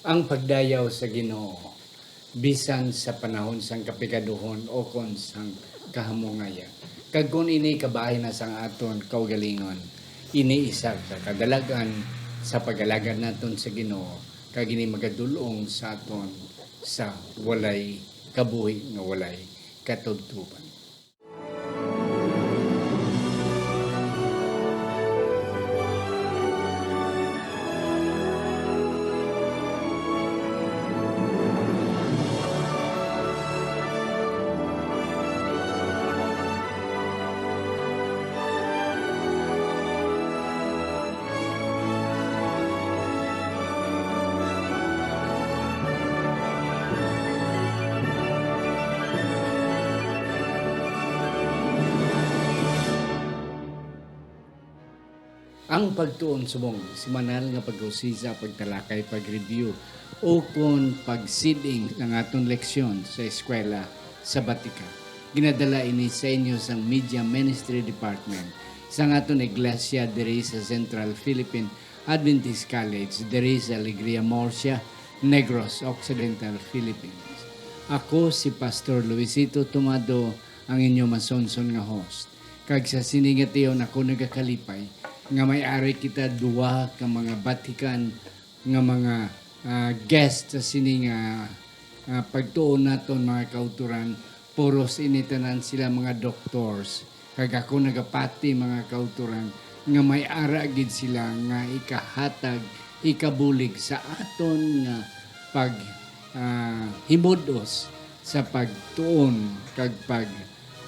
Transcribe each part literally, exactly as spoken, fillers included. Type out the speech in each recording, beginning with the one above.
Ang pagdayaw sa Ginoo, bisan sa panahon sang kapikaduhon o kon sang kahamongayan. Kag kon ini kabahin na sang aton kaugalingon, ini isa ka kadalag-an sa pag-alagad naton sa Ginoo, kag ini magadul-ong sa aton sa walay kabuhi nga walay katubtoban. Ang pagtuon subong semanal nga pag-usisa, pagtalakay, pag-review, ukon pagsiding sang aton leksyon sa eskwela sabatika. Ginadala ini sa inyo sang Media Ministry Department sang aton iglesia diri sa Central Philippine Adventist College diri sa Alegria, Murcia, Negros Occidental, Philippines. Ako si Pastor Luisito Tomado, ang inyo masunson nga host. Kag sa sini nga tion ako nagakalipay nga may ari kita duha ka mga batikan nga mga, ah, guest sa sini nga, ah, pagtuon naton, mga kauturan. Puros ini tanan sila mga doctors. Kag ako nagapati, mga kauturan, nga may ara gid sila nga ikahatag, ikabulig sa aton nga pag, ah, himud-os sa pagtuon kag pag,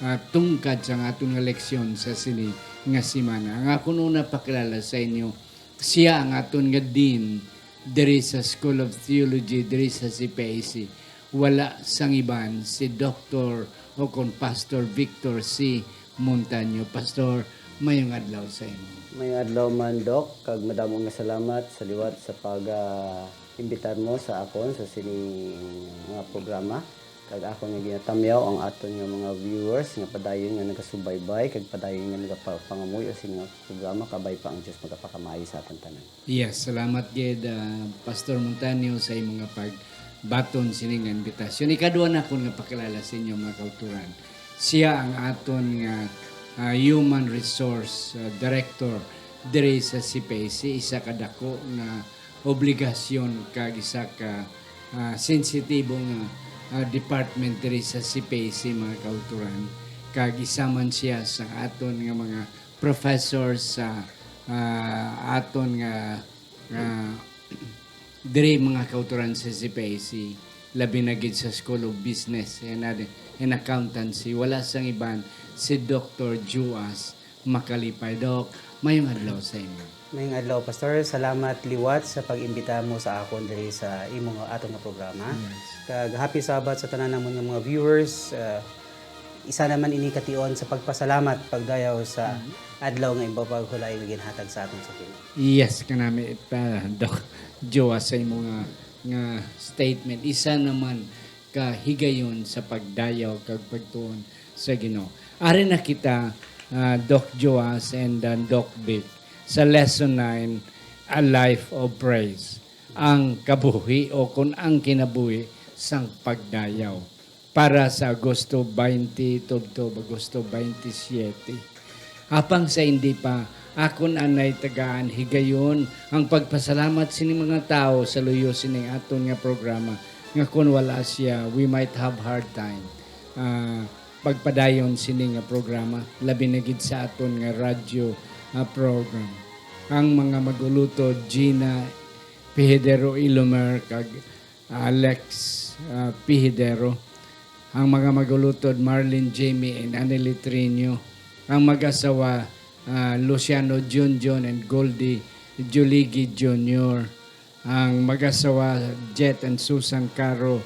ah, tungkad sang aton nga leksyon sa sini nga semana. Ang akon una pakilala sa inyo, siya ang aton nga dean diri sa School of Theology diri sa C P I C. Wala sang iban, si Doktor o kon Pastor Victor C. Montaño. Pastor, mayong adlaw sa imo. Mayong adlaw man, Doc, kag madamo nga salamat sa liwat sa pag, ah, imbitar mo sa akon sa sini nga programa. Kag ako nga ginatamyaw ang aton nga mga viewers nga padayon nga nagasubaybay kag padayon nga nagapangamuyo sa inyong programa, kabay pa ang Dios magapakamaayo sa aton tanan. Yes, salamat gid, ah, Pastor Montaño, sa imo nga pagbaton sini nga imbitasyon. Ikadua nakon nga pakilala sa inyo, mga kauturan. Siya ang aton nga, ah, human resource, ah, director diri sa C P I C, isa ka dako nga obligasyon kag isa ka, ah, sensitibo nga, ah, department diri sa C P I C, mga kauturan, kag isa man siya sa aton nga mga professor sa, ah, aton nga, nga diri, mga kauturan, sa C P I C, labi na gid sa School of Business and, and Accountancy. Wala sang iban, si Doktor Juas Makalipay. Doc, mayong adlaw sa inyo. Mayong adlaw, Pastor. Salamat liwat sa pag-imbita mo sa akon diri sa imo nga, aton nga programa. Yes. Kag happy Sabbath sa tanan namon nga mga viewers. Ah, isa naman ini ka tion sa pagpasalamat, pagdayaw sa Mhm. adlaw nga impapaghulay nga ginhatag sa aton sa Ginoo. Yes, kanami, pa, Doc Joa, sa imo nga, nga statement. Isa naman ka higayon sa pagdayaw kag pagtuon sa Ginoo. Ari na kita, ah, Doc Joas and, ah, Doc Vic, sa Lesson nine, A Life of Praise, ang kabuhi o kon ang kinabuhi sang pagdayaw, para sa Agosto twenty tubtob Agosto twenty-seven. Apang sa hindi pa, akon anay tagaan higayon ang pagpasalamat sining mga tawo sa luyo sining aton nga programa, nga kon wala siya, we might have hard time, ah, pagpadayon sini nga programa, labi na gid sa aton nga radyo, ah, program. Ang mga mag-ulutod, Gina Pihedero Ilomer kag Alex, ah, Pihedero. Ang mga mag-ulutod, Marlene Jamie and Anneli Trinio. Ang mag-asawa, ah, Luciano Junjun and Goldie Juligi Junior. Ang mag-asawa, Jet and Susan Caro.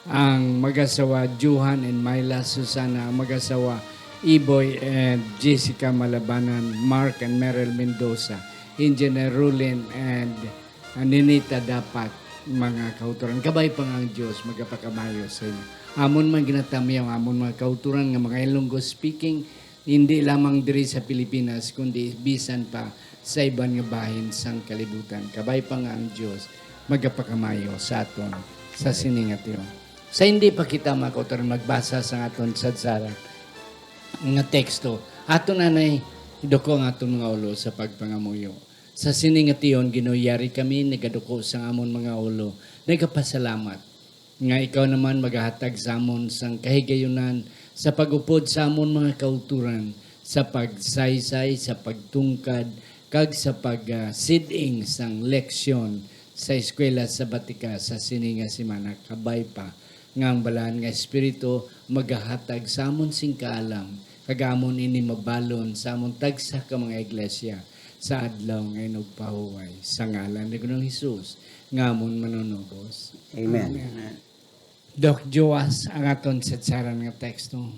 Ang mag-asawa, Johan and Myla Susana. Ang mag-asawa, Iboy and Jessica Malabanan, Mark and Meryl Mendoza, Engineer Rulin and, ah, Ninita Dapat, mga kauturan. Kabay pa nga ang Dios magapakamayo sa inyo. Amon man ginatamyaw, amon mga kauturan nga mga Ilonggo speaking, hindi lamang diri sa Pilipinas, kundi bisan pa sa iban nga bahin sang kalibutan. Kabay pa nga ang Dios magapakamaayo sa aton sa sini nga tion. Sa hindi pa kita, mga kauturan, magbasa sa aton sadsaran nga teksto, aton anay iduko ang aton mga ulo sa pagpangamuyo. Sa sini nga tion, Ginoo, yari kami nagaduko sa amon mga ulo, nagapasalamat nga ikaw naman magahatag sa amon sang kahigayunan sa pag-upod sa amon mga kauturan, sa pagsaysay, sa pagtungkad, kag sa pag-, ah, sid-ing sang leksyon sa Eskwela Sabatika sa sini nga semana. Kabay pa nga ang Balaan nga Espiritu magahatag sa amon sing kaalam, kag amon ini mabalon sa amon tagsa ka mga iglesia sa adlaw nga inugpahuway. Sa ngalan ni Ginoong Hesus, nga amon Manunubos. Amen. Amen. Doc Joas, ang aton sadsaran nga teksto.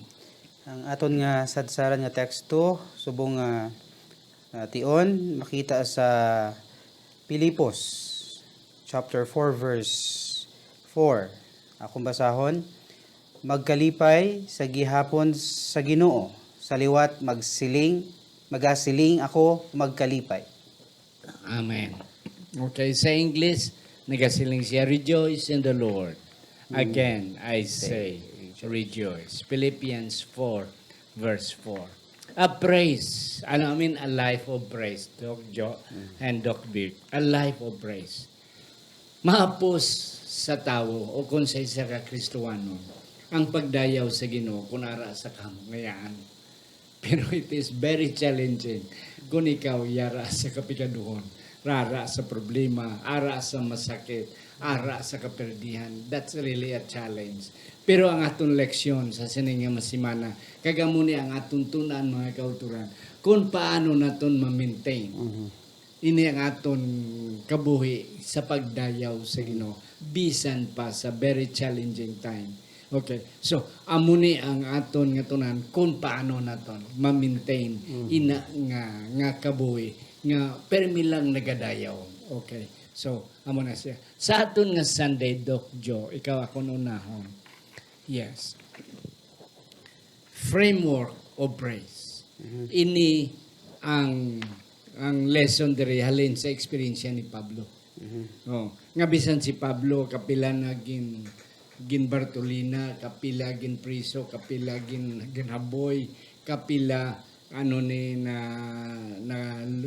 Ang aton nga sadsaran nga teksto, subong nga, ah, tion, makita sa Filipos chapter four, verse four. Akong basahon, "Magkalipay sa gihapon sa Ginoo, sa liwat magsiling, magasiling ako, magkalipay." Amen. Okay, sa English, nagasiling siya, "Rejoice in the Lord. Again, I say, rejoice." Philippians four, verse four. A praise. Ano, I mean, a life of praise, Doc Joe and Doc Vic. A life of praise. Mahapos sa tawo o kung sa isa ka Kristohanon ang pagdayaw sa Ginoo kung ara sa kamangayaan. Pero it is very challenging kung ikaw yara sa kapikaduhon, rara sa problema, ara sa masakit, ara sa kaperdihan. That's really a challenge. Pero ang aton leksyon sa sini nga semana, kag amo ni ang aton tun-an, mga kauturan, kung paano naton ma-maintain ini ang aton kabuhi sa pagdayaw sa Ginoo, bisan pa sa very challenging time. Okay. So, amo ni ang aton nga tun-an kung paano naton ma-maintain ina nga, nga kabuhi nga permi lang nagadayaw. Okay. So, amo na siya. Sa aton nga Sunday, Doc Joe, ikaw akong unahon. Yes. Framework of praise. Ini ang, ang lesson diri halin sa eksperyensya ni Pablo. Oh, nga bisan si Pablo kapila na gin-, ginbartolina, kapila ginpriso, kapila gin-, ginhaboy, kapila ano ni na, na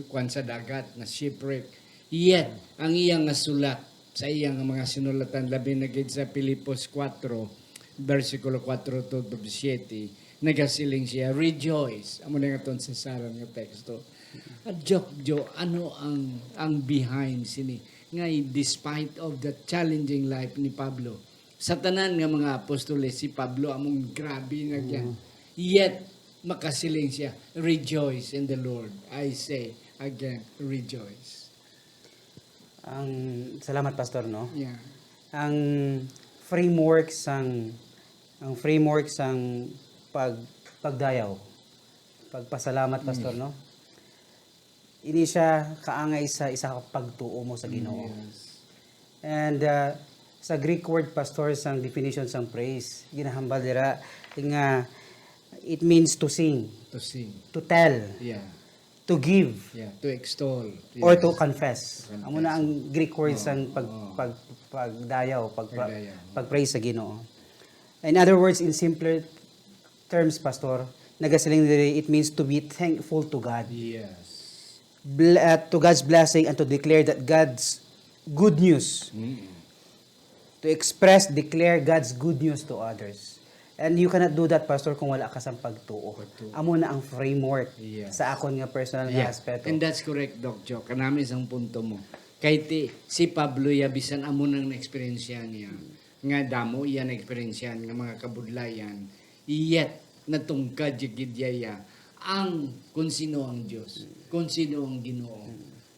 kuwan sa dagat, na shipwreck. Yet, ang iya nga sulat sa iya nga mga sinulatan, labi na gid sa Filipos four, bersikulo four to siete, nagasiling siya, "Rejoice." Amo na nga aton sadsaran nga teksto. Ang joke, jo, ano ang, ang behind sini? Nga despite of the challenging life ni Pablo, sa tanan nga mga apostoles, si Pablo among grabe na gyan. Yet, makasiling siya, "Rejoice in the Lord. I say again, rejoice." Ang, salamat, Pastor, no? Yeah. Ang framework sang, ang framework sang pag-, pagdayaw, pagpasalamat, Pastor, no? Ini siya kaangay sa isa ka pagtuo mo sa Ginoo. Yes. And, uh, sa Greek word, Pastor, sang definition sang praise, ginahambal dira nga it means to sing, To sing. to tell, Yeah. to give, Yeah. To extol. or Yes. to confess. To Amo na confess. ang Greek word Oo, sang pag, oo. pag, pagdayaw, pag, Pagdayaw. pag-praise sa Ginoo. In other words, in simpler terms, Pastor, nagasiling diri, it means to be thankful to God. Yes. Bl-, uh, to God's blessing and to declare that God's good news. Mm-mm. To express, declare God's good news to others. And you cannot do that, Pastor, kung wala ka sang pagtuo. Pagtuo. Amo na ang framework Yes. sa akon nga personal Yeah. nga aspeto. And that's correct, Doc Joe. Kanami sang punto mo. Kay ti, si Pablo ya, bisan amo nang na-eksperyensya niya, nga damo iya na-eksperyensyahan nga mga kabudlayan, yet natungkad ya gid iya ang kung sino ang Dios, kung sino ang Ginoo.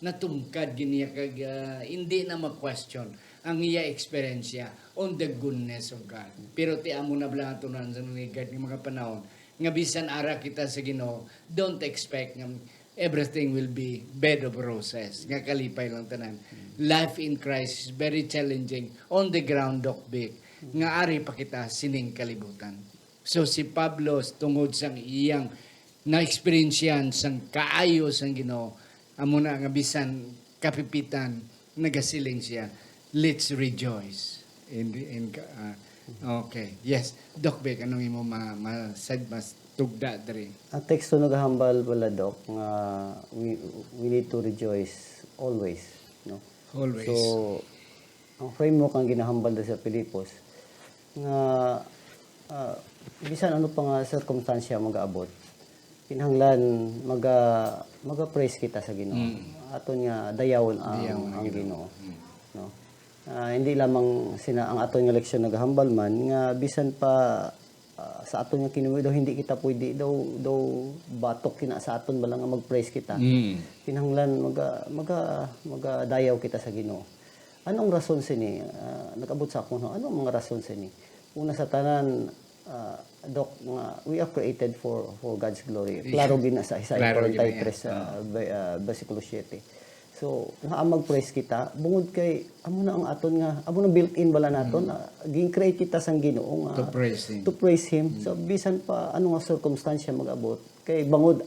Natungkad gid niya kag, ah, hindi na ma-question ang iya eksperyensya on the goodness of God. Pero ti amo na bala ang tun-an sa nanigad nga mga panahon nga bisan ara kita sa Ginoo, don't expect nga everything will be bed of roses, nga kalipay lang tanan. Life in Christ is very challenging on the ground, Doc Vic, nga ari pa kita sining kalibutan. So, si Pablo, tungod sang iyang na-eksperyensyahan sang kaayo sang Ginoo, amo na nga bisan kapipitan, nagasiling siya, Let's rejoice. In, in, ah, okay. Yes. Doc Vic, anong imo ma-, ma-, sad-, mas tugda diri? Ang teksto nagahambal pala, Doc, nga we, we need to rejoice always, no? Always. So, ang framework ang ginahambal diri sa Filipos nga, ah, bisan ano pa nga sirkumstansya magaabot, kinahanglan maga maga-praise kita sa Ginoo. Mm. Aton nga dayawon ang, Dayawon ang ang Ginoo. Ginoo, Mm. no? Ah, hindi lamang sina ang aton nga leksyon nagahambal man nga bisan pa, ah, sa aton nga kinabuhi daw hindi kita pwede daw, daw batok kina sa aton bala nga mag-praise kita. Mm. Kinahanglan maga maga magadayaw kita sa Ginoo. Anong rason sini? Ah, nag-abot sa akon, no? Anong mga rason sini? Una sa tanan, ah, Doc, nga we are created for for God's glory. Klaro Yes. Gid na sa Isaiah Klaro gid na forty-three, yan. ah, be- ah, versikulo siyete. So, nga ang mag-praise kita, bangod kay amo na ang aton nga, amo na built-in bala naton, ah, gin-create kita sang Ginoo nga To praise Him. to praise Him. So, bisan pa ano nga sirkumstansya mag-abot, kay bangod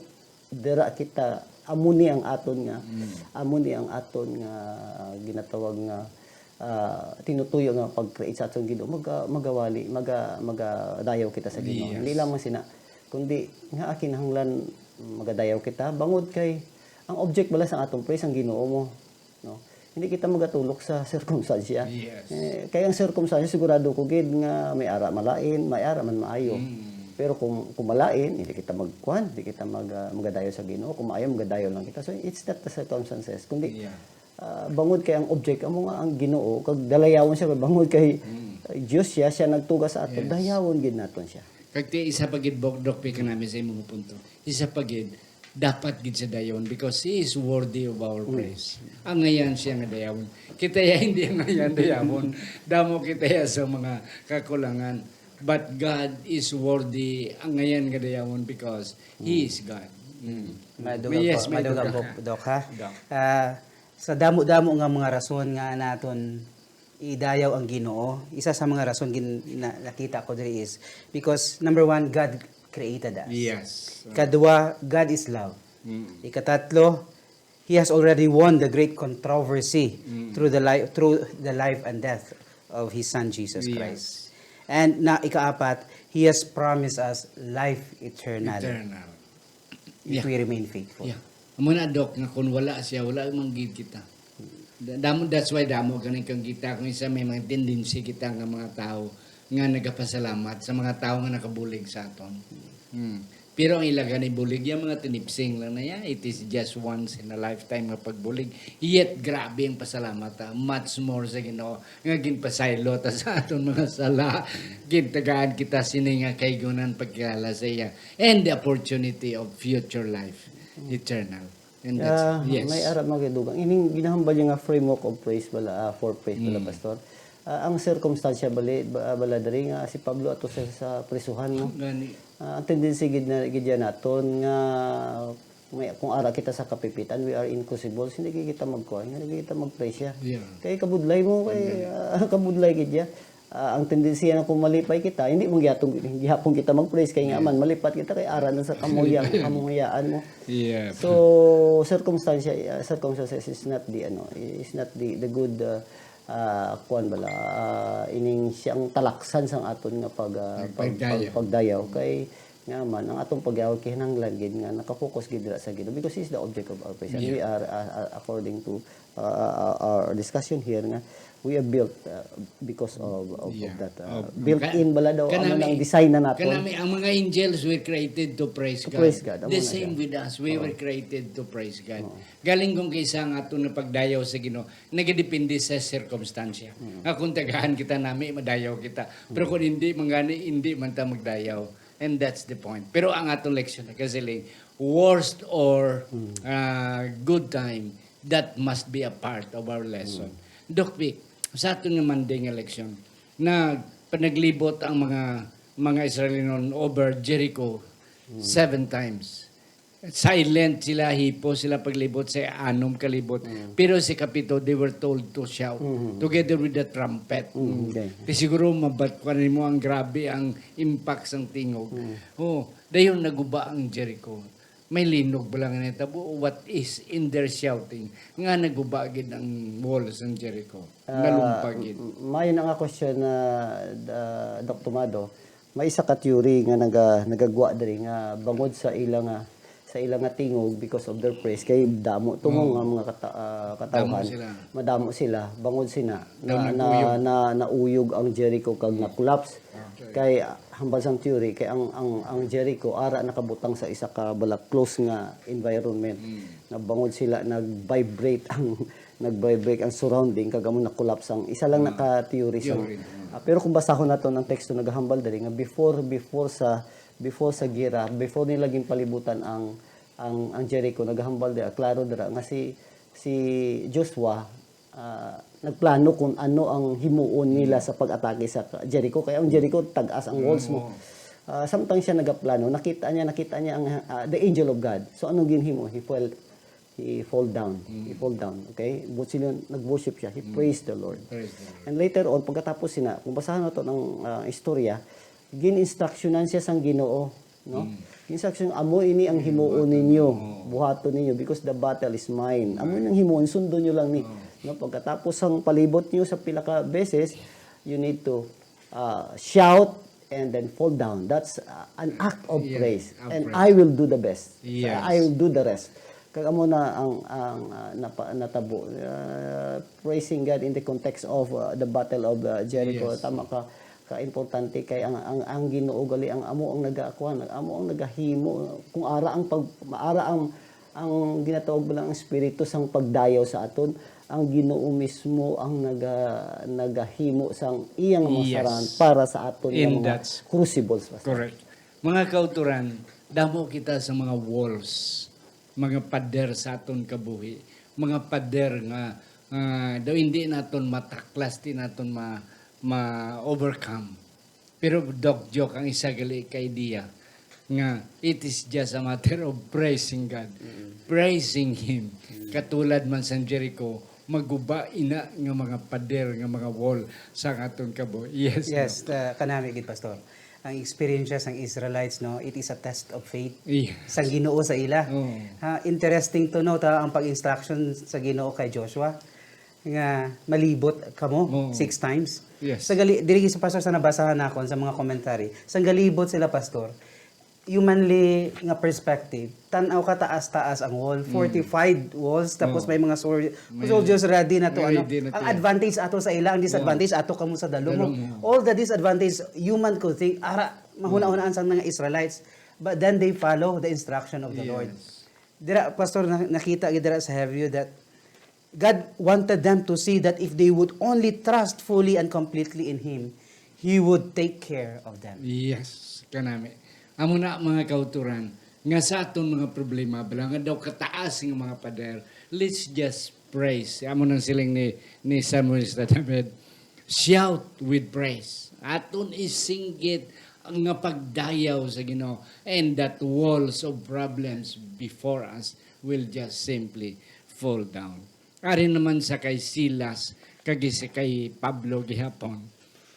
dira kita, amo ni ang aton nga, amo ni ang aton nga ginatawag nga, ah, tinutuyo nga pag-create sa aton Ginoo, maga-, magawali, maga-, magadayaw kita sa Ginoo. Yes. Hindi lamang sina, kundi nga kinahanglan magadayaw kita, bangod kay ang object bala sa atong praise ang Ginoo mo, no? Hindi kita magatulok sa sirkumstansya. Yes. Eh, kay ang sirkumstansya, sigurado ko gid nga may ara malain, may ara man maayo. Mm. Pero kung, kung malain, hindi kita magkuan, hindi kita mag, ah, magadayaw sa Ginoo. Kung maayo, magadayaw lang kita. So, it's not the circumstances, kundi, Yeah. ah, bangod kay ang object amo nga ang Ginoo, kag dalayawon siya, bangod kay, Mm. ah, Dios siya, siya nagtuga sa aton, Yes. dayawon gid naton siya. Kag ti isa pa gid, Bok, Doc, pika nami sa imong punto. Isa pa gid, dapat gid siya dayon because He is worthy of our praise. Angayan siya nga dayawon. Kita ya hindi angayan dayawon. Damo kita ya sa mga kakulangan. But God is worthy angayan nga dayawon because He is God. Mm. Madugang Yes, po, may madugang dugang po, ka. Doc, ha? Doc. Ah, sa damo-damo nga mga rason nga naton idayaw ang Ginoo, isa sa mga rason gin, na, nakita ko diri is because number one, God created us. Yes. Kadua, God is love. Mm. Ikatatlo, He has already won the great controversy Mm. through the life through the life and death of His Son Jesus Yes. Christ. And na ikaapat, He has promised us life eternal Eternal. if Yeah. we remain faithful. Yeah. Amo na, Doc, nga kung wala siya, wala man gid kita. Da- Damo, that's why damo ganing kang kita kung isa may mga tendency kita nga mga tao nga nagapasalamat sa mga tao nga nakabulig sa aton. Hmm. Pero ang ila gani bulig, yung mga tinipsing lang na yan, it is just once in a lifetime nga pagbulig. Yet, grabe ang pasalamat, ah. Much more sa Ginoo nga ginpasaylo ta sa aton mga sala. Gintagaan kita sini nga kahigayunan pagkilala sa iya and the opportunity of future life, eternal. And that's, Ah, yes. May ara mga kadugang. Ining ginahambal niya nga framework of praise bala, ah, for praise bala, Mm. Pastor. Ah, ang sirkumstansya bali, ba, bala diri nga si Pablo ato sa, sa prisuhan, no? Gani. Ah, ang tendency gid na gid yan naton nga may, kung ara kita sa kapipitan, we are in crucibles, hindi gid kita magkuan, hindi gid kita mag-praise siya. Yeah. Kay kabudlay mo, kay ah, kabudlay gid ya. Ah, ang tendency na kung malipay kita, hindi mo gihapon, gihapon kita mag-praise kay nga man malipat kita kay ara na sa kamuya, kamuyaan mo. Yeah. So, circumstances, uh, circumstances is not the ano, is not the the good uh, uh, kuan bala, uh, ining siyang talaksan sang aton nga pag uh, pag, Pagdayaw. pag, pagdayaw kay nga man ang atong pagyaw kinahanglan gid nga naka-focus gid dira sa Ginoo because He is the object of our praise. And Yeah. We are uh, uh, according to uh, uh, our discussion here nga we are built uh, because of, of, Yeah. of that uh, Of- built ka- in bala daw amo kanami- na ang design na naton. Kanami, ang mga angels were created to praise To God. praise God. Amo The na same siya. With us, we were created to praise God. Galing kung kaysa ang aton nga pagdayaw sa Ginoo, nagadepende sa sirkumstansya. Nga kung tagaan kita nami, madayaw kita. Pero kung hindi man gani, hindi man ta magdayaw. And that's the point. Pero ang atong leksyon na kasiling, worst or ah, good time, that must be a part of our lesson. Doc Vic, sa aton nga Monday nga leksyon, na panaglibot ang mga mga Israelinon over Jericho seven times. Silent sila, hipo sila paglibot sa anom ka libot. Pero sa kapito, they were told to shout together with the trumpet. Mm, okay. Kay siguro mabatkuan nimo ang grabe ang impact sang tingog. Oh, dayon naguba ang Jericho. May linog ba lang nahitabo? What is in their shouting? Nga naguba gid ang walls ng Jericho? Ah, Nalumpa gid. M-, mayo na nga question na, ah, Doc Tomado. May isa ka theory nga naga-, nagagwa diri nga bangod sa ila nga, sa ila nga tingog because of their praise, kay damo to mo Mm. nga mga kata-, ah, Damo katawhan. sila. Madamo sila, bangod sina, Daw na, na, naguyog. na, nauyog ang Jericho kag Mm. na-collapse. Okay. Kay, ah, hambal sang theory, kay ang, ang, ang Jericho, ara nakabutang sa isa ka balag close nga environment. Mm. Nga bangod sila, nag-vibrate ang, nag-vibrate ang surrounding, kag amo na-collapse ang, isa lang Mm. naka-theory sa Theory, mm. Ah, pero kung basahon naton ang teksto, nagahambal diri nga before, before sa, before sa gira, before nila ginpalibutan ang, ang, ang Jericho, nagahambal dira, klaro dira nga si, si Joshua, ah, nagplano kung ano ang himuon nila Mm. sa pag-atake sa ka-, Jericho. Kaya ang Jericho, tag-as ang walls mo. Oo. Ah, samtang siya nagaplano, nakita niya, nakita niya ang, ah, the angel of God. So, anong ginhimo? He fell, he fall down. He Mm. fall down. Okay? But sila, nag-worship siya. He Mm. praised the Lord. Praise the Lord. And later on, pagkatapos sina, kung basahan nato ang, ah, istorya, gin-instructionan siya sang Ginoo, no? Mm. Instruction, "Amo ini ang himuon Buhaton ninyo, mo. buhaton ninyo, because the battle is mine." Amo Mine. nang himuon, sundon nyo lang ni. Oh. No, pagkatapos sang palibot nyo sa pila ka beses, you need to, uh, shout and then fall down. That's, uh, an act of Yes, praise. of And praise. I will do the best. Yes. I will do the rest. Kag amo na ang, ang, uh, napa-, natabo. Uh, praising God in the context of, uh, the battle of, uh, Jericho. Yes. Tama ka, ka-importante kay ang, ang, ang Ginoo gali ang amo ang nagakuan, amo ang nagahimo. Kung ara ang pag, ara ang, ang ginatawag mo lang ang espiritu sang pagdayaw sa aton, ang Ginoo mismo ang naga-, nagahimo sang iyang mga Yes. saran para sa aton nga In mga that's crucibles, Pastor. Correct. Mga kauturan, damo kita sa mga walls, mga pader sa aton kabuhi, mga pader nga, ah, daw hindi naton mataklas, di naton ma-, ma-overcome. Pero, Doc Joke, ang isa gali ka idea nga it is just a matter of praising God, Mm. praising Him. Mm. Katulad man sang Jericho, maguba ina nga mga pader, nga mga wall sa aton kabuhi. Yes, Yes, Doc. uh, kanami gid, Pastor. Ang experience sang Israelites, no, it is a test of faith Yes. sang Ginoo sa ila. Oo. Ha, interesting to note, ha, ang pag-instruction sa Ginoo kay Joshua nga malibot kamo Oo. six times. Yes. Sa gali, diri sa, Pastor, sa nabasahan nakon sa mga commentary, sa galibot sila, Pastor, humanly nga perspective, tan-aw ka taas-taas ang wall, Mm. fortified walls, tapos Oo. may mga sor-, May soldiers ready na to, ano. Ready na Ang to. advantage ato sa ila, ang disadvantage Yeah. ato kamo sa dalom mo. Dalom mo. All the disadvantage human could think, ara, mahunahunaan Mm. sang mga Israelites. But then they follow the instruction of the Lord. Yes. Dira, Pastor, na-, nakita gid dira sa Hebreo that God wanted them to see that if they would only trust fully and completely in Him, He would take care of them. Yes, kanami. Amo na, mga kauturan, nga sa aton mga problema, bala nga daw kataas nga mga pader, let's just praise. Amo nang siling ni, ni Psalmista David, "Shout with praise." Aton isinggit ang nga pagdayaw sa Ginoo, and that walls of problems before us will just simply fall down. Ari naman sa kay Silas, kag sa kay Pablo gihapon,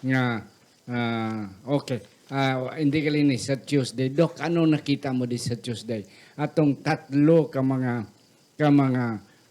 nga, ah, okay, ah, hindi gali ni sa Tuesday. Doc, ano nakita mo di sa Tuesday? Atong tatlo ka mga, ka mga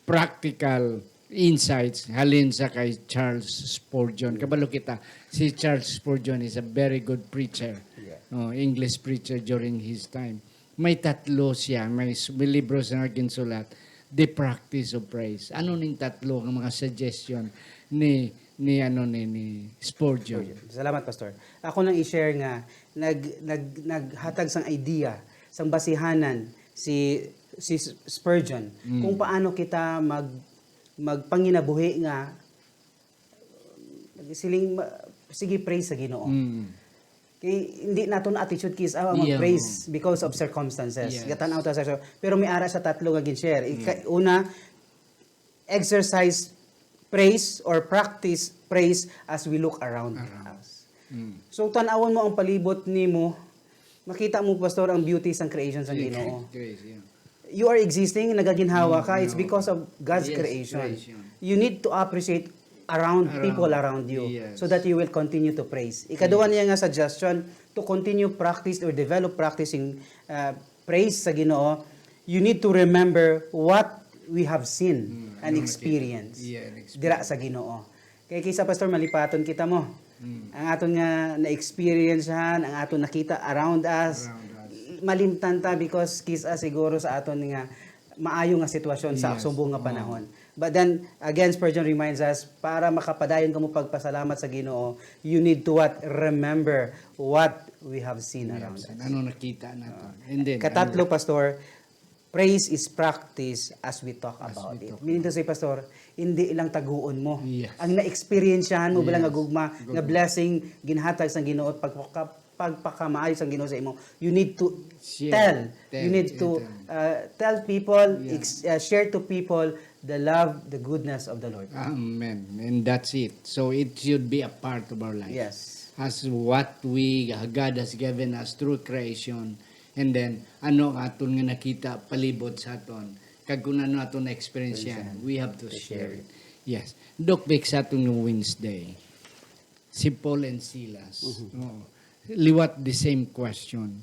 practical insights halin sa kay Charles Spurgeon. Kabalo kita, si Charles Spurgeon is a very good preacher. Yeah. Oh, English preacher during his time. May tatlo siya, may s-, may libro siya nga ginsulat, The Practice of Praise. Ano ning tatlo nga mga suggestion ni, ni, ano, ni, ni Spurgeon? Spurgeon. Salamat, Pastor. Ako nang i-share nga nag-, nag-, naghatag sang idea, sang basihanan si, si S-, Spurgeon Mm. kung paano kita mag-, magpanginabuhi nga siling ma-, sige, praise sa Ginoo. Mm. Kay hindi naton attitude kis, ah, Yeah. mag-praise because of circumstances. Yes. Gatan-aw ta sa, pero may ara sa tatlo nga gin-share. Ika-, Mm. una, exercise praise or practice praise as we look around Around. us. Mm. So, tan-awon mo ang palibot nimo, makita mo, Pastor, ang beauty sang creation sang Yeah, Ginoo. Grace, yeah. You are existing, nagaginhawa Mm, ka, it's yeah. because of God's Yes, creation. creation. You need to appreciate around, Around. people around you Yes. so that you will continue to praise. Ikaduha Yes. niya nga suggestion, to continue practice or develop practicing, uh, praise sa Ginoo, you need to remember what we have seen Mm, and ano experienced nakita? Yeah, and experience. dira sa Ginoo. Kay kisa, Pastor, malipaton kita mo. Mm. Ang aton nga na-experiencehan, ang aton nakita around us, Around us. malimtan ta because kisa siguro sa aton nga maayo nga sitwasyon sa Yes. subong nga Oo. panahon. But then again, Spurgeon reminds us, para makapadayon kamo pagpasalamat sa Ginoo, you need to what? Remember what we have seen around Yes, us. ano nakita nato. And then, Katatlo, ano, Pastor, praise is practice as we talk As about we it. talk Meaning to say, Pastor, hindi lang taguon mo. Yes. Ang na-experiencehan mo bilang nga Yes. gugma, Gugma. nga blessing, ginhatag sang Ginoo, pagpaka, pagpakamaayo sang Ginoo sa imo, you need to Share. tell. Tell. You need to Tell. uh, tell people, Yeah. ex- uh, share to people the love, the goodness of the Lord. Amen. And that's it. So it should be a part of our life. Yes. As what we, God has given us through creation. And then, ano ang aton nga nakita palibot sa aton? Kag kung ano aton na-experience yan, we have to share it. Yes. Doc Vic, sa aton nga Wednesday, si Paul and Silas, oo, liwat the same question.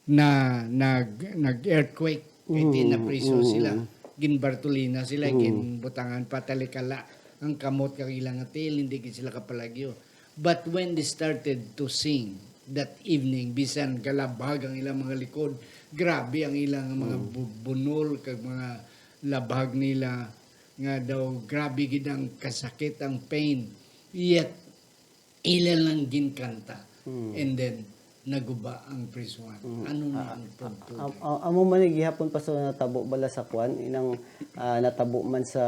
Na nag, nag-earthquake, kay di na priso sila. Ginbartolina sila, ginbutangan pa talikala ang kamot kag ilang nga tiil, hindi gid sila kapalagyo. But when they started to sing that evening, bisan galabhag ang ilang mga likod, grabe ang ilang mga bu- bunol kag mga labhag nila, nga daw grabe gid ang kasakit, ang pain. Yet, ila lang ginkanta. And then, naguba ang prisuhan. Ano na ang pagtuo? Am- am- amo man ni gihapon, Pastor, natabo bala sa kwan, inang ah, natabo man sa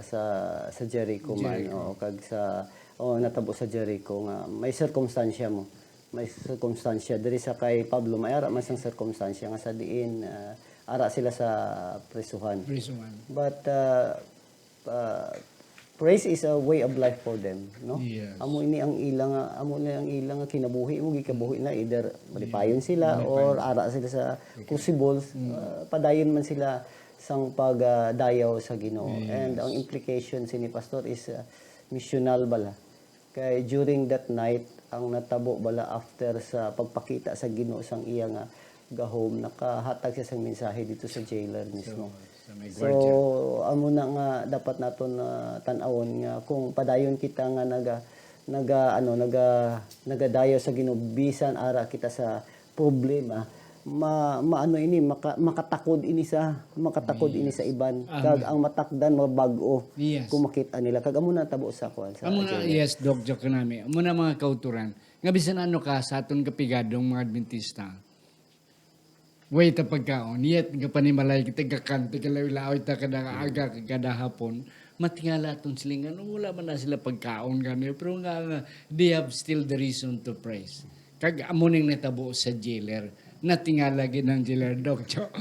sa sa Jericho man, Jericho. Oo, kag sa, oh, natabo sa Jericho nga may sirkumstansya mo. May sirkumstansya diri sa kay Pablo, may ara man sang sirkumstansya nga sa diin ah, ara sila sa prisuhan. Prisuhan. But uh, uh, praise is a way of life for them, no? Yes. Amo ini ang ila nga, amo ini ang ila nga kinabuhi mo, gikabuhi na, either malipayon sila Malipayon. Or ara sila sa crucibles, uh, padayon man sila sang pagdayaw sa Ginoo. Yes. And ang implication sini, Pastor, is uh, missional bala. Kay during that night, ang natabo bala after sa pagpakita sa Ginoo sang iya nga gahom, nakahatag siya sang mensahe dito sa jailer mismo. Sa may So, amo na nga dapat naton uh, tan-awon nga kung padayon kita nga naga naga ano naga nagadayaw sa Ginoo, bisan ara kita sa problema, ma, maano ini maka, makatakod ini sa makatakod ini sa iban. Amen. Kag ang matakdan mabag-o Yes. kung makita nila. Kag amo na tabo sa kwan sa Amo na, jailer. Yes, Doc Jock, kanami. Amo na, mga kauturan, nga bisan ano ka sa aton kapigadong mga Adventista, way ta pagkaon, yet nga panimalay kita, gakanta, galaw-law ta kada aga, kada hapon, matingala aton silingan, wala man na sila pagkaon gani, pero nga, nga, they have still the reason to praise. Kag amo ning natabo sa jailer, natingala gid ang jailer, Doc Jock.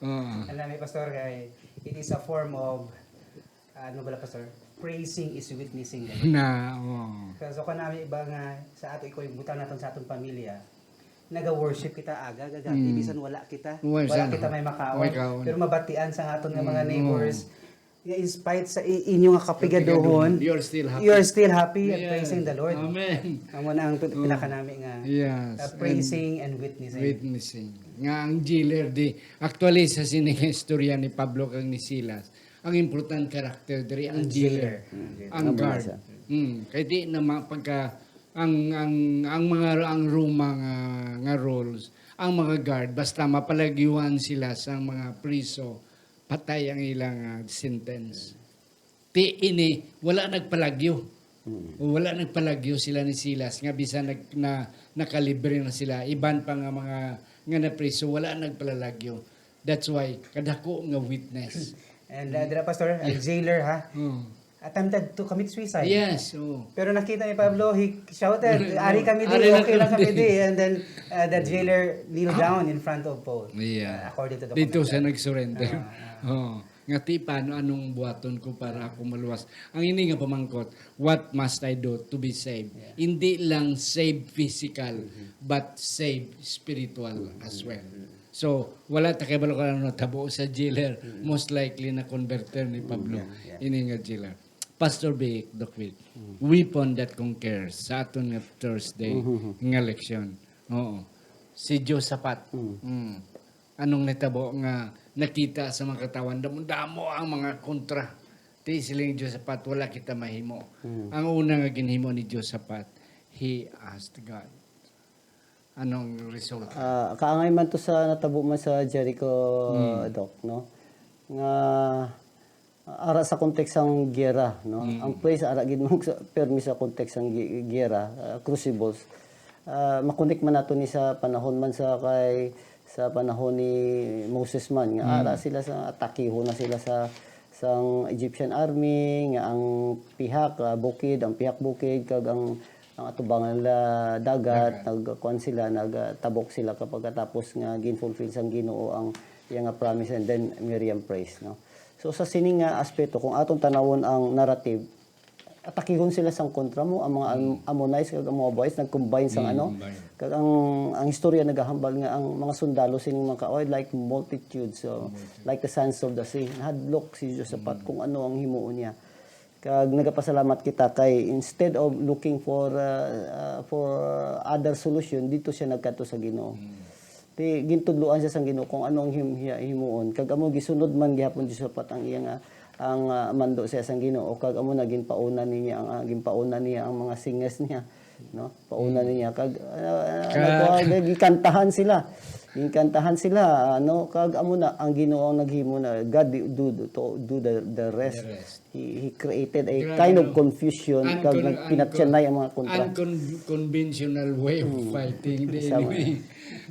Oo. Alam mo, Pastor, kay it is a form of, ano bala, Pastor? Praising is witnessing. Na, oh. So, so kanami iba nga sa ato, ikaw yung butang naton sa atong pamilya, naga-worship kita aga, gagati, Mm. bisan wala kita, Wala wala sa- kita may makaon, May kaon. Pero mabatian sa aton nga mga Mm, neighbors, nga in spite sa i- inyo nga kapigaduhon, You're still happy. you're still happy and Yes. Praising the Lord. Amen. Amo na ang pin- Mm. pinakanami nga Yes. uh, praising and witnessing. Witnessing. Nga ang jailer di, actually, sa sini nga istorya ni Pablo kag ni Silas, ang important character diri ang Ang jailer. Jailer. Ang Ano ba guard. siya? Mm, kay di na ma-, pagka ang ang ang mga ang Roma nga, nga rules, ang mga guard basta mapalagyuhan sila sa mga priso, patay ang ilang ah, sentence. Ti ini wala nagpalagyo. Wala nagpalagyo sila ni Silas nga bisan nag, na, nakalibre na sila, iban pa nga mga nga napriso, wala nagpalalagyo. That's why kadako nga witness. And uh, dira, Pastor, ang jailer, ha, Mm. attempted to commit suicide. Yes, oh. Pero nakita ni Pablo, he shouted, Mm, "Ari kami di, "Ari lang okay lang kami kami di." di." And then uh, the jailer kneeled down in front of Paul. Yeah. Uh, according to the Dito commentary. Siya nag-surrender. Ah, ah. Oh. Nga, "Tipa, ano, anong buhaton ko para ako maluwas?" Ang ini nga pamangkot, "What must I do to be saved?" Yeah. Hindi lang save physical, but save spiritual as well. So, wala ta kay balo kung ano natabo sa jailer. Most likely na converter ni Pablo, Yeah, yeah. ini nga jailer. Pastor Vic, Doc Vic, weapon that conquers sa aton nga Thursday nga leksyon. Oo. Si Josaphat. Mm. Anong natabo nga nakita sa mga katawhan, damo-damo ang mga kontra. Ti siling Jehoshaphat, "Wala kita mahimo." Mm. Ang una nga ginhimo ni Jehoshaphat, he asked God. Anong result? Ah, kaangay man to sa natabo man sa Jericho, Mm. Doc, no? Nga, ara sa kontekst sang giyera, no? Mm. Ang praise ara gid man sa, permi sa kontekst sang gi-, giyera, ah, crucibles. Ah, makonek man nato ni sa panahon man sa kay, sa panahon ni Moses man, nga Mm. ara sila sa, atakihon na sila sa, sang Egyptian army, nga ang pihak, ah, bukid, ang pihak bukid, kag ang, ang atubangan nila dagat, Dagat. nagkuan sila, nagtabok sila, kapag katapos nga gin-fulfill sang Ginoo ang iya nga promise, and then Miriam prays, no? So, sa sini nga aspeto, kung atong tanawon ang narrative, atakihon sila sang kontra mo, ang mga Am-, Mm. Ammonites kag ang mga Moabites nag-combine sang Mm, ano, combine. kag ang, ang istorya nagahambal nga ang mga sundalo sining mga kaaway, like, multitudes, so, Multitude. like the sands of the sea. Nahadlok si Jehoshaphat Mm. kung ano ang himuon niya. Kag nagapasalamat kita kay instead of looking for, uh, uh, for other solution, dito siya nagkadto sa Ginoo. Mm. Ti, gintudloan siya sang Ginoo kung ano ang him-, hiya-, himuon. Kag amo, gisunod man gihapon ni Jehoshaphat ang iya nga, ang, ah, mando siya sang Ginoo. Kag amo na, ginpauna niya ang, ah, ginpauna niya ang mga singers niya, no? Pauna Mm. niya. Kag, ah, ah, Ka- nagkuha, gikantahan sila. Ginkantahan sila, ano? Kag amo na, ang Ginoo ang naghimo na, God do, do, do, do the, the rest. The rest. He, he created a Grabe, kind of no? confusion, kag Uncon-, nagpinatyanay ang mga kontra. uncon-, unconventional way of Hmm. fighting. Di Isa mo anyway.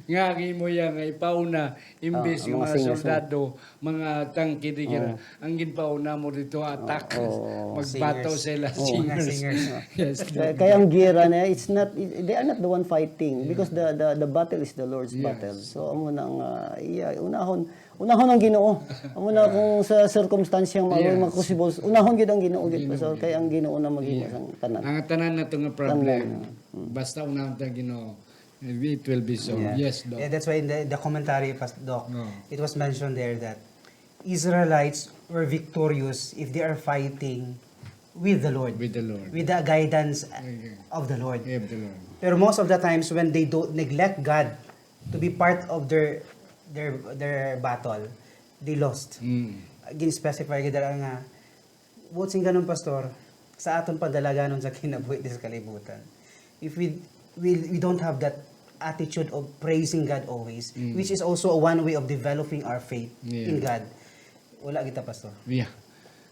Nga, ang imo yan nga ipauna, imbes Ah, ang nga mga mga singers mo. soldado, mga tangke, di kira. Oh. Ang ginpauna mo dito, attack. Oh, oh, oh. Magbato Singers. sila, Oh. Mga singers. singers. Yes, Kaya, Lord. kaya ang giyera na, it's not, they are not the one fighting because Yeah. the, the, the battle is the Lord's Yes. battle. So, amo na nga, iya, unahon, unahon ang Ginoo. Amo na Ah. kung sa circumstance yang mga, Yes. mga crucibles, unahon gid ang Ginoo gid, Ginoo Pastor, gid. kay ang Ginoo na maghimo Yeah. sang tanan. Ang tanan na to nga problem, Tanan. Mm. basta unahon ta Ginoo, it will be so. Yeah. Yes, Doc. Yeah, that's why in the, the commentary, Pas-, Doc, No. it was mentioned there that Israelites were victorious if they are fighting with the Lord, With the Lord. with the guidance Okay. of the Lord. Yeah, of the Lord. Pero most of the times when they do neglect God to be part of their, their, their battle, they lost. Mm. Gin-specify gid dira nga, buot sing ganun, Pastor, sa aton padalaganon sa kinabuhi di sa kalibutan, if we, we, we don't have that attitude of praising God always, Mm. which is also one way of developing our faith Yeah. in God, wala kita, Pastor. Yeah.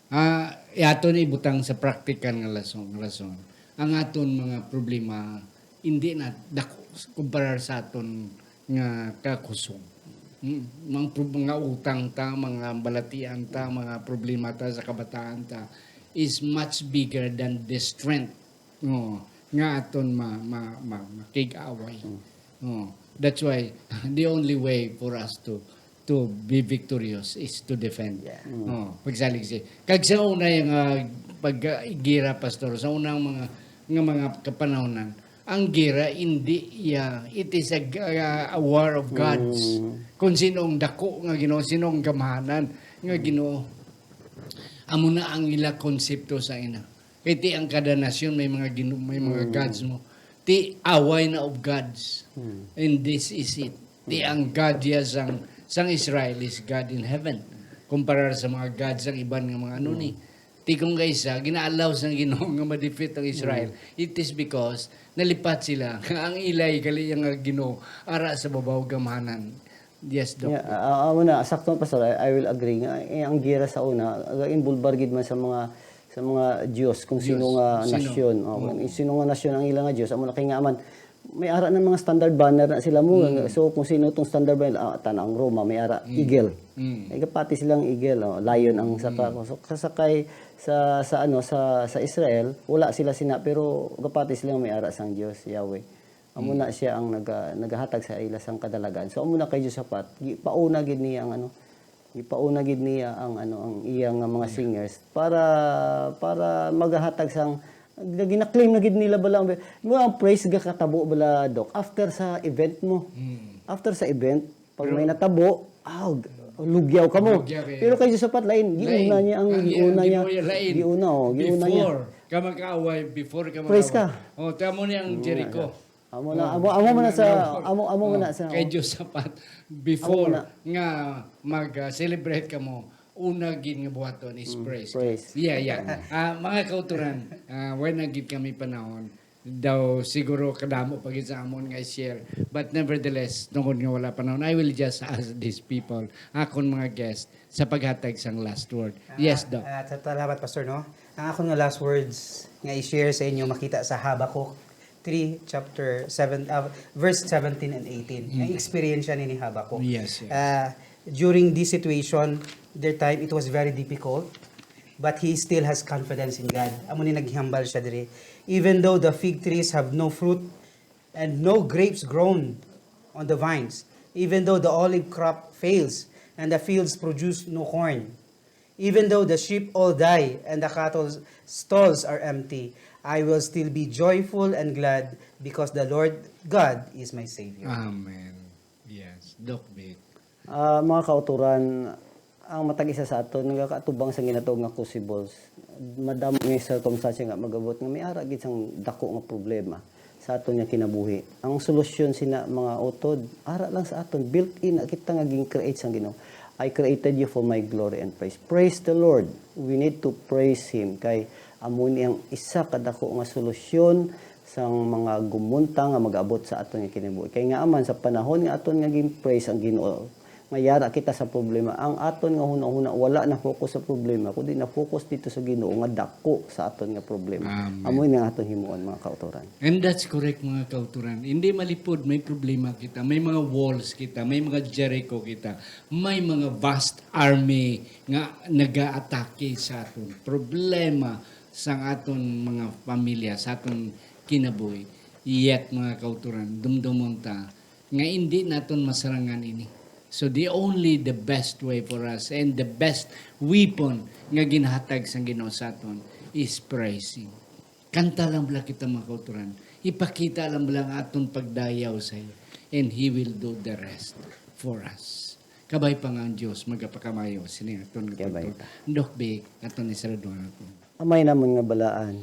Ah, ato ni ibutang sa practical nga lason, nga lason. Ang aton mga problema, hindi na dako s-, kumparar sa aton nga kakusog. Hmm, mga prob-, mga utang ta, mga balatian ta, mga problema ta sa kabataan ta is much bigger than the strength, no, nga aton ma-, ma-, ma-, makig-away. Hmm. No. That's why the only way for us to, to be victorious is to defend. Yeah. Mm. Oh, pagsalig siya. Kag sa una yung, ah, pag, ah, gira, Pastor, sa unang mga, nga mga kapanahonan, ang gira, hindi, yeah, it is a, ah, a war of gods. Mm. Kung sino ang dako nga Ginoo, sino ang gamhanan nga Mm. Ginoo. Amo na ang ila konsepto sa ina. Kay ti ang kada nasyon may mga ginu-, may mga Mm. gods mo. Ti away na of gods. Mm. And this is it. Ti Mm. ang God ya sang, sang Israel is God in heaven. Kumparar sa mga gods sang iban nga mga ano ni. Mm. Ti kung kaisa, gina-allow sang Ginoo nga ma-defeat ang Israel. Mm. It is because nalipat sila. Ang ilay gali nga Ginoo ara sa babaw gamhanan. Yes, Doc. Yeah, ah, ah, amo na, sakto, Pastor. I, I will agree nga, eh, ang giyera sa una, ah, involbar gid man sa mga, sa mga Diyos, kung sino Diyos, nga sino? nasyon. Oh, Oo. kung sino nga nasyon ang ila nga Diyos, amo na kay nga man, may ara na mga standard banner na sila mo. Mm. So, kung sino tong standard banner, ah, tan-, ang Roma, may ara, Mm. eagle. Mm. Ay, gapati silang eagle, oh, lion ang sa Mm. ka-, so, kasakay sa, sa, ano, sa, sa Israel, wala sila sina, pero gapati sila may ara sang Diyos, Yahweh. Amo Mm. na siya ang naga-, nagahatag sa ila sang kadalagan. So, amo na kay Josaphat, gi-, pauna gid niya ang, ano, gipauna gid niya ang, ano, ang iya nga mga Yeah. singers para, para magahatag sang, gina-claim na gid nila bala ang, mo ang praise gakatabo bala, Doc, after sa event mo. Mm. After sa event, pag Pero may natabo, ah, lugyaw ka mo. Lugyaw kayo. Pero kay Josaphat, lain. Lain. Giuna niya ang, Ang, giuna ang niya. giuna, lain. Giuna, oh, giuna niya. Before ka mag-away, before ka Praise mag-away. ka. Oh, tamo niya ang Mm, Jericho. yeah. Amo na, Oh, amo, amo mo na una, sa, no. amo, amo mo Oh, na sa. kay Jehoshaphat, before na. nga mag-celebrate ka mo, una gid nga buhaton is Mm, praise. praise. Yeah, yeah. Ah, mga kauturan, ah, wala na gid kami panahon. Daw siguro kadamo pa gid sa amon nga i-share. But nevertheless, tungod nga wala panahon, I will just ask these people, akon mga guest, sa paghatag sang last word. Yes, Doc. Ah, sa- salamat, Pastor, no? Ang akon nga last words nga i-share sa inyo makita sa Habakkuk three, chapter seven, ah, verse seventeen and eighteen. Ang experience ni Habakkuk. Yes, yes. Ah, during this situation, their time, it was very difficult, but he still has confidence in God. Amo ni naghambal siya diri. Even though the fig trees have no fruit and no grapes grown on the vines, even though the olive crop fails and the fields produce no corn, even though the sheep all die and the cattle stalls are empty, I will still be joyful and glad because the Lord God is my Savior. Amen. Yes, Doc Vic. Ah, mga kauturan, ang matag isa sa aton nagakaatubang sa ginatawag nga crucibles. Madamo nga circumstance nga magabot nga may ara gid sang dako nga problema sa aton nga kinabuhi. Ang solusyon sina, mga utod, ara lang sa aton, built in na kita nga gin-create sang Ginoo. "I created you for my glory and praise." Praise the Lord. We need to praise Him kay amo ni ang isa ka dako nga solusyon sang mga gumutang nga mag-abot sa aton nga kinabuhi. Kay nga man sa panahon nga aton nga gin-praise ang Ginoo, nga yara kita sa problema, ang aton nga hunahuna wala na focus sa problema, kundi na focus dito sa Ginoo nga dako sa aton nga problema. Amen. Amo ni ang aton himuon, mga kauturan. And that's correct, mga kauturan. Hindi malipod, may problema kita, may mga walls kita, may mga Jericho kita, may mga vast army nga nagaatake sa aton. Problema sa aton mga pamilya, sa aton kinabuhi. Yet, mga kauturan, dumdumon ta nga hindi naton masarangan ini. So the only, the best way for us and the best weapon nga ginhatag sang Ginoo sa aton is praising. Kanta lang bala kita, mga kauturan. Ipakita lang bala ang aton pagdayaw sa iya. And He will do the rest for us. Kabay pa nga ang Diyos, magapakamayo sini aton nga Kabay pagtuon. Doc Vic, aton ni sarado naton. Amay namon nga balaan,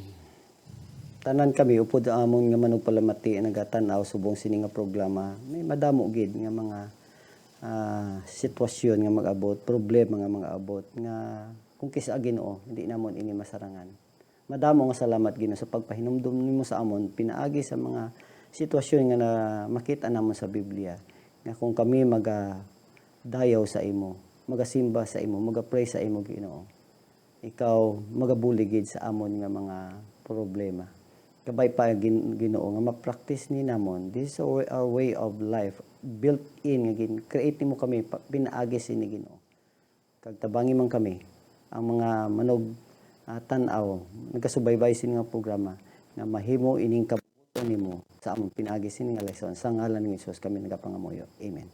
tanan kami upod amon nga manugpalamati nagatan-aw subong sini nga programa, may madamo gid nga mga, ah, sitwasyon nga mag-abot, problema nga mag-abot, nga kung kis-a, Ginoo, hindi namon ini masarangan. Madamo nga salamat, Ginoo, sa pagpahinumdom nimo sa amon pinaagi sa mga sitwasyon nga na makita namon sa Biblia, nga kung kami magadayaw sa imo, magasimba sa imo, magapray sa imo, Ginoo, ikaw magabulig gid sa amon nga mga problema. Kabay pa, Gin-, Ginoo, nga ma-practice ni namon. This is our, our way of life, built in, nga gin-create nimo kami pa, pinaagi sini, Ginoo. Kag tabangi man kami, ang mga manog, ah, tan-aw, nagasubaybay sini nga programa, nga mahimo ining kabuotan nimo sa amon pinaagi sini nga lesson. Sa ngalan ni Jesus kami nagapangamuyo. Amen.